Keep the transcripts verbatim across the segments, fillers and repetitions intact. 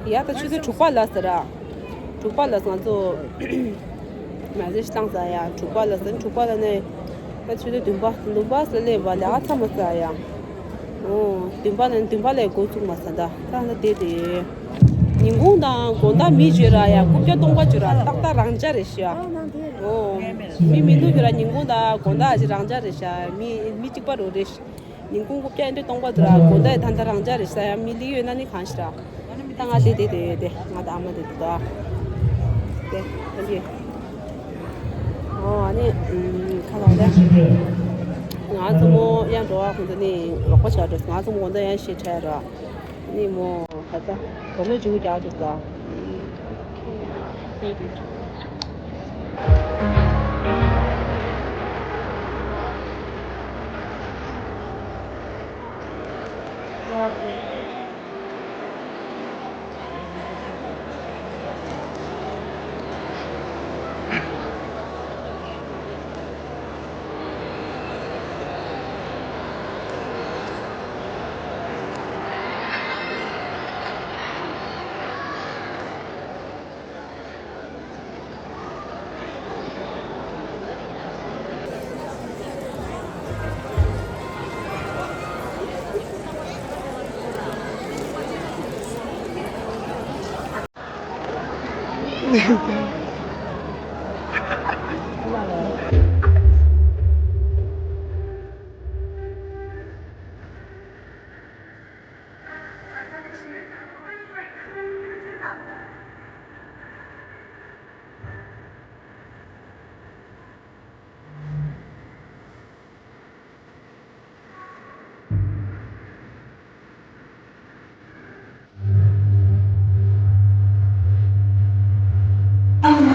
ཡ་ད་ཆུ་ཚོད་དྲུག་པ་ལ་ཟེར་ར། དྲུག་པ་ལ་ང་ཚོ་མ་ཟེར་བཏང་ས་ཡ་དྲུག་པ་ལ་ཟེར། དྲུག་པ་ལ་ནས་ད་ཆུ་ཚོད་བདུན་པ་བདུན་པ་ལ་སླེབས་པ་ལ་ཨ་ཚ་མ་ཟ་ཡ། ཨོ་བདུན་པ་ནས་བདུན་པ་ལས་འགོ་བཙུགས་མ་ཟ་ད་ད་ད་དེ་དེ། ཉིན་གུང་དང་དགོང་དག་མི་བརྗོད་ར་ཡ་རྐུབ་བཀྱག་སྟོང་པ་བརྗོད་ར་ཏག་ཏག་རང་འཇགས་རེད་ཤག་ཨོ་མི་མི་འདུག་བརྗོད་ར་ཉིན་གུང་དང་དགོང་དག་ཅིག་རང་འཇགས་རེད་ཤག་མི་མི་གཅིག་པ་རོ་རེད། ཉིན་གུང་རྐུབ་བཀྱག་ཨེ་འདྲ་སྟོང་པ་འདུག་ར་དགོང་དག་ད་ལྟ་རང་འཇགས་རེད་ཤག་ཡ་མི་ལིག་ཡོད་ན་ནི་གང་ཞིག་ར། ད་ང་དེ་དེ་དེ་དེ་ང་ད་ཨ་མ་དེ་དེ་ད། དེ་ཨ་ལི། ཨོ་ཨ་ནི་ཁ་ལག་ལ། ང་ཚོ་མོ་ཡང་འགྲོ་བ་ཁོང་ཚོ་ནི་རོགས་པ་བྱ་འགྲོ་ང་ཚོ་མོ་ད་ཡང་ཤེས་ཁྲལ་ར། ནི་མོ་ད་ད་དོ་ལོ་ཇུ་རྒྱག་འགྲོ་ད།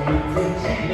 ཨ། ཁ་སང་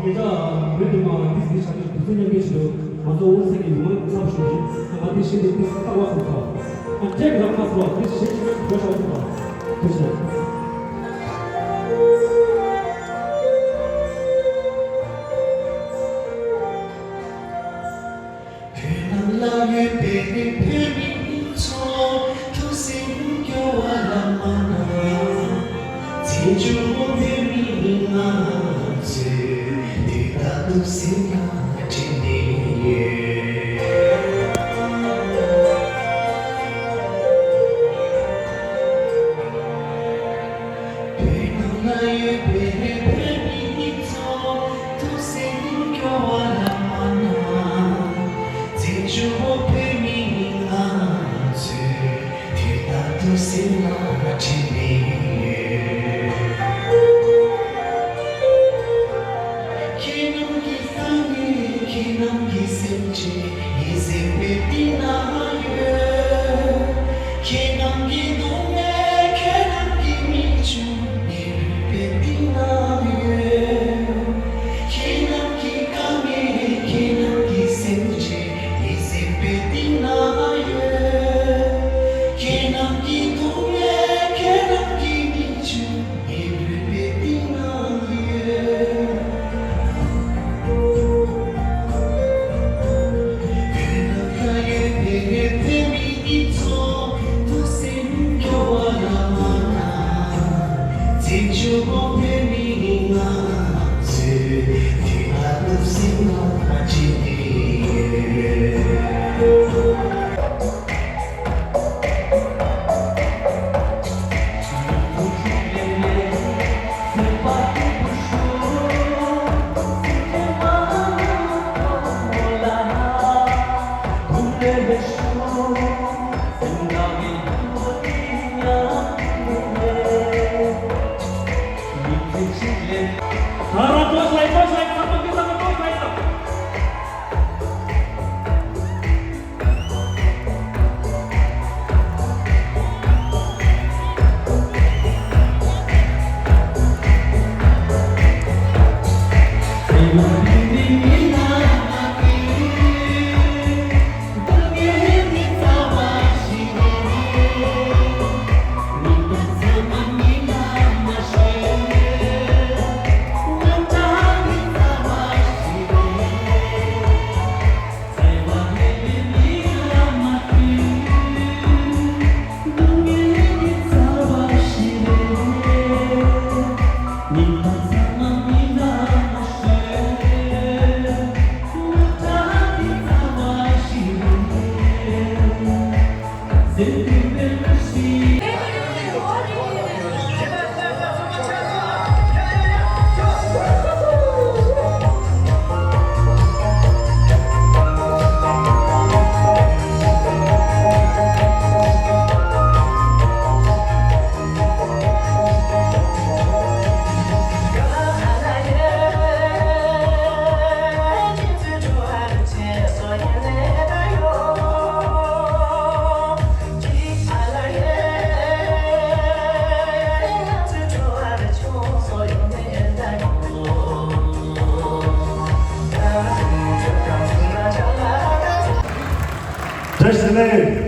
ཉེ་ཆར་བོད་འདི་མ་ཏིས་འདི་ཆ་ནས་དུས་ཚོད་མཉམ་འགན་ཞིག་འདུག་ང་ཚོ་དབུ་ཚན་གྱི་ཡུལ་དངོས་ཚབ་ཞུ་རྒྱུ་ང་ཏིས་ཤིན་ཏུ་ཏིས་ཁག་པ་སོང་ཙང་། ཨ་ཅེག་རག་མ་སོང་ཏིས་ཤེས་ཀྱི་མེད་བོད་ཤོག་སོང་ཙང་། ཐུགས་རྗེ་ཆེ། བོད་ནང་ལ་ཡོད་པའི་བོད་མི་ཚོ་ཐུགས་སེམས་སྐྱོ་བ་ལ་མ་ན། བཙན་བྱོལ་བོད་མི་ང་ཚོས་དུས་ད་དུང་སེམས་ལ་དྲན་ནས་ཡོད། བོད་ནང་ལ་ཡོད་པའི་བོད་མི་ཚོ་ཐུགས་སེམས་སྐྱོ་བ་ལ་མ་ན། བཙན་བྱོལ་བོད་མི་ང་ཚོས་དུས་ད་དུང་སེམས་ལ་དྲན་ནས་ཡོད། ཁྱེད་རྣམས་ཀྱི་ས་གནས་ཁྱེད་རྣམས་ཀྱི་སེམས་ཅན་ངའི་སེམས་པའི་གཏིང་ན་ཡོད། ཁྱེད་རྣམས་ཀྱི་སྡུག་བསྔལ་ཁྱེད་རྣམས་ཀྱི་མིག་ཆུ་ངའི་རུས་པའི་གཏིང་ན་ཡོད། ཁྱེད་རྣམས་ཀྱི་དཀའ་ངལ་ཁྱེད་རྣམས་ཀྱི་སེམས་ཅན་ངའི་སེམས་པའི་གཏིང་ན་ཡོད། ཁྱེད་རྣམས་ཀྱི་སྡུག་བསྔལ་ཁྱེད་རྣམས་ཀྱི་མིག་ཆུ་ངའི་རུས་པའི་གཏིང་ན་ཡོད། བོད་ནང་ལ་ཡོད་པའི་བོད་མི་འདི་ཚོ་ཐུགས་སེམས་སྐྱོ་བ་ལ་མ་ན། བཙན་བྱོལ་བོད་མི་ང་ཚོས་དུས་ད་དུང་སེམས་ལ་དྲན་ནས་ཡོད། བཀྲ་ཤིས་བདེ་ལེགས།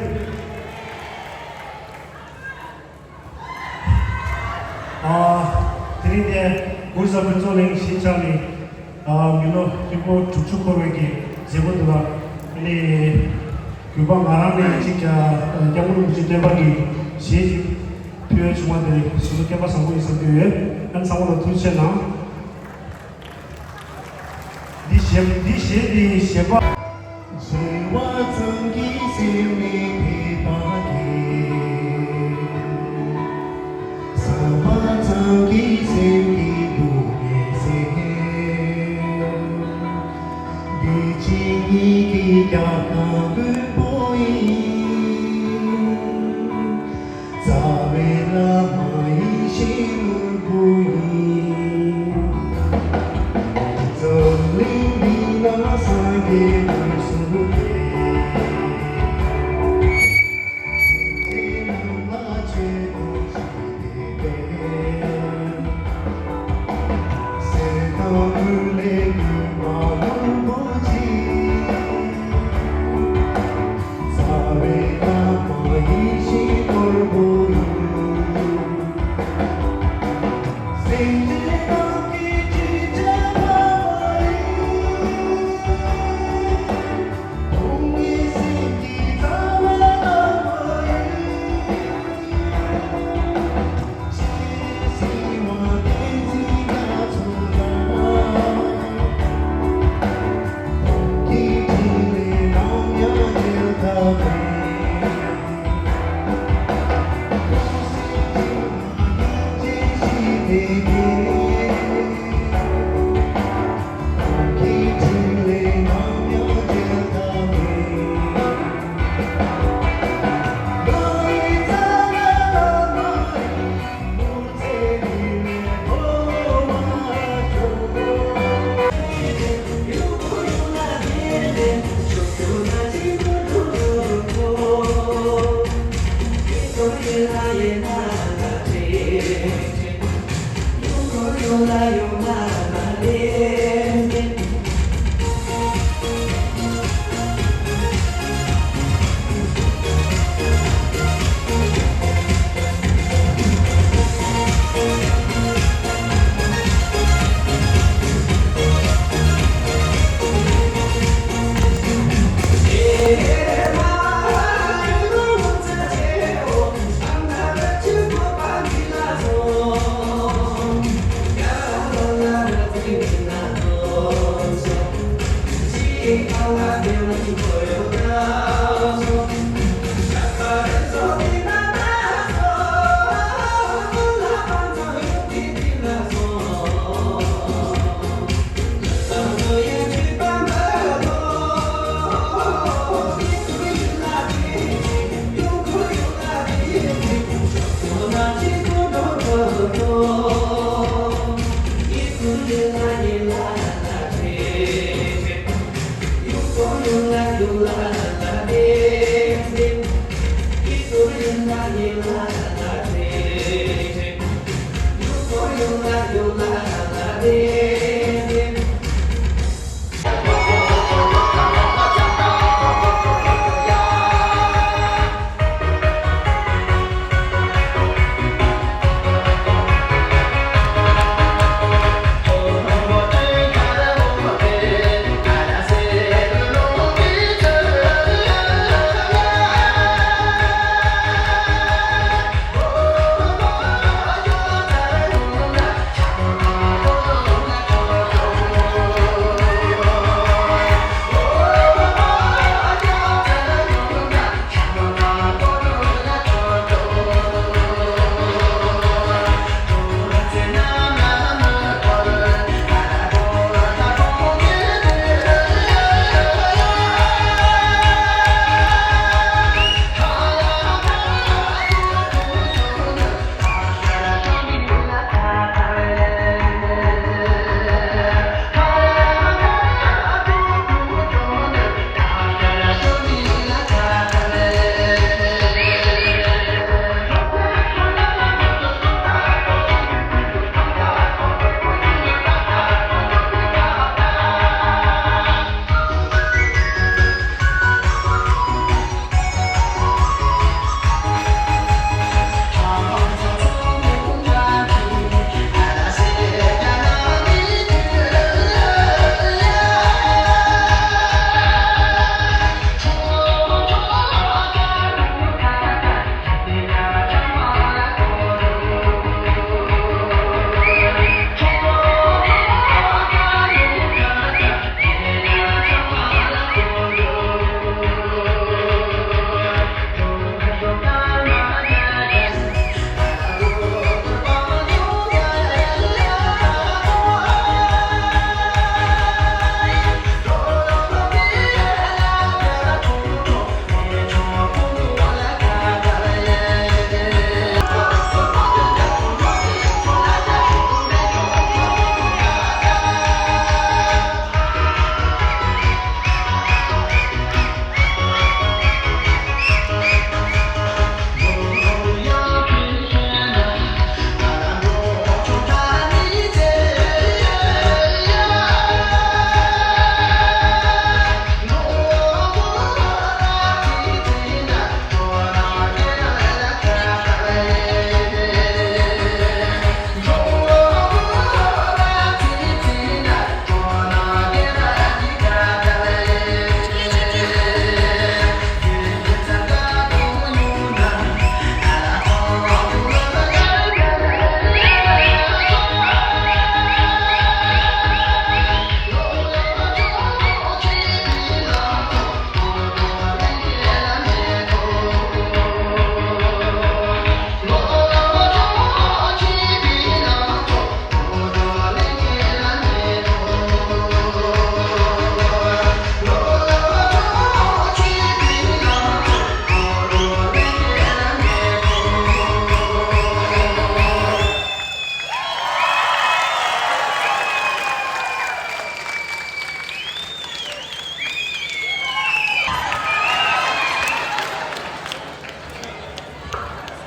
ཨ། དེ་རིང་ནས་གུར་གསར་ཕུན་ཚོགས་གླིང་གཞིས་ཆགས་ནས། ཨ། མི་ལོ་ཧྲིལ་པོ་དྲུག་ཅུ་འཁོར་བའི་གི་མཛད་སྒོ་འདི་ལ་ཨ་ནི་གུས་པ་ང་རང་ནས་ཅིག་ཨ། སྐྱབས་མགོན་རིན་པོ་ཆེ་བསྟན་པ་གི་ཞལ་ཅིག་ཕུལ་ཡ་བྱུང་བ་དེ་ཞིག་སྐལ་པ་བཟང་པོ་ཡིན་བསམ་གྱི་ཡོད། ཨ་ནི་ཚང་མ་ལ་ཐུགས་རྗེ་གནང་། འདི་ཞེས་འདི་ཞེས་འདི་ཞེས་པ། བྱེ་བ་ཚང་གི་སེམས་ནི་ཕེབས་པ་གི། བྱ་བ་ཚང་གི་སེམས་ཀྱི་འདུག་མེད་ཟེར། འདི་ཕྱི་གཉིས་ཀྱི་རྒྱབ་དང་མགོན་པོ་ཡིན། རྩ་བའི་བླ་མ་ཡེ་ཤེས་ནོར་བུ་ཡིན། འཛམ་གླིང་འདི་ན་སངས་རྒྱས་དངོས་སུ་ཕེབས། སེམས་ཅན་རྣམས་ལ་ཆེད་དུ་གཟིགས་ཏེ་ཕེབས། གསེར་དང་དངུལ་ལས་གྱུར་པ་ནོར་བུ་ཆེ། རྩ་བའི་བླ་མ་ཡེ་ཤེས་ནོར་བུ་ཡིན། སེམས་ཅན་རྣམས་ཀྱི་སྤྱི་ཆ་ཕ་མ་ཡིན། སྟོང་ཉིད་སེམས་ཀྱི་རྩ་བའི་བླ་མ་ཡིན།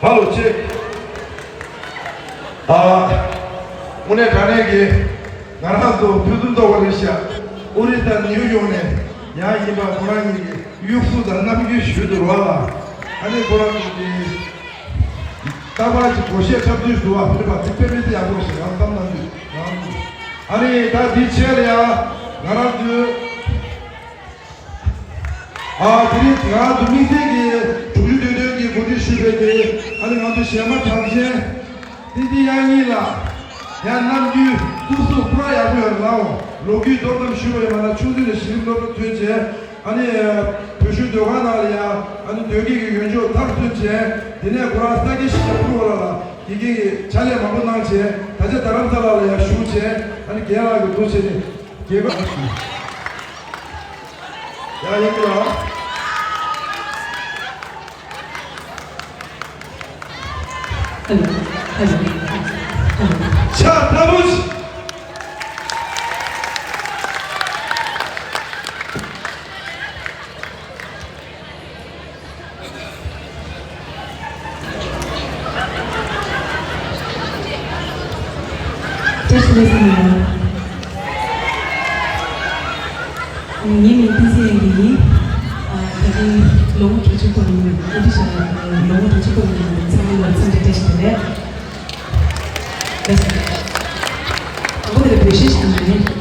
ཧ་ལོ་ཆེ། ཨ། དངོས་གནས་དྲང་གནས་ཀྱི་ང་རང་ཚོ་ཕུན་སུམ་ཚོགས་པ་རེད་ཤག་ཨོ་རི་ས་ནིའུ་ཡོག་ནས་ཡང་ཡིན་པ་ཁོ་རང་གཉིས་ཀྱི་གཡུག་གསོ་དང་རྣམ་འགྱུར་ཞུས་འདུག་བ་ལ། ཨ་ནི་ཁོ་རང་ཚོ་གི་རྟག་པར་གྱི་བགོ་བཤའ་འཁྲབ་ཚུལ་འདུག་བ། ཕེབས་པ་དེ་དཔེ་མི་སྲིད་ཡག་པོ་ཞིག་ང་བསམ་བློ་འདུག་ང་། ཨ་ནི་ད་འདི་ཆེད་ལ་ཡང་ང་རང་ཚོའི། ཨ། དེ་རིང་ང་ཚོ་དམིགས་བསལ་གྱི་དྲུག་ཅུ་དོན་དོན་གྱི་གོ་སྒྲིག་ཞུས་པའི་དེ་ཨ་ནི་ང་ཚོ་གཞས་མ་གྲགས་ཅན་བསྟན་འཛིན་དབྱངས་སྙིང་ལགས། ཡང་རྣམ་འགྱུར་སྐུ་གཟུགས་སྐུ་རགས་ཡག་པོ་ཡོད་རེད་ལགས། ལོ་རྒྱུས་མདོར་ཙམ་ཞུས་པ་ཡིན་པ་ན་ཆུང་དུས་ནས་གཞི་རིམ་སློབ་གྲྭ་ཐོན་རྗེས་ཨ་ནི་བོད་གཞུང་ཟློས་གར་ནང་ལ་ཡང་ཨ་ནི་ཟློས་གར་གྱི་ཡོན་ཆབ་མཐར་སོན་རྗེས། དེ་ནས་ཁོ་རང་ས་དགེ་ཞིང་ཆེན་ཕུར་བ་ལ་དགེ་རྒན་གྱི་ཕྱག་ལས་མང་པོ་གནང་རྗེས་ད་ཆ་རྡ་རམ་ས་ལ་ལ་ཡང་བཞུགས་རྗེས་ཨ་ནི་རྒན་ལགས་ཀྱི་འདུ་བྱེད་ནས། རྒྱལ་ཁབ། ཡ་ཡིན་གྱི་ལ། ཧེ་ལོ། ཧེ་ལོ། ཧེ་ལོ། ཕྱག་ལྟ་བུ། བཀྲ་ཤིས་བདེ་ལེགས། ངའི་མིང་བསྟན་འཛིན་དབྱངས་སྐྱིད་ཡིན། ད་རིང་ལོ་ངོ་དྲུག་ཅུ་འཁོར་ནས་ཨེ་ཏི་ཤ་ལོ་ངོ་དྲུག་ཅུ་འཁོར་ནས་ཚང་མ་ལ་འཚམས་འདྲི་བཀྲ་ཤིས་བདེ་ལེགས། ལགས་སོ། དང་པོ་དེ་ལ་འབོད་ཤེས་ཤིག་དང་ནི།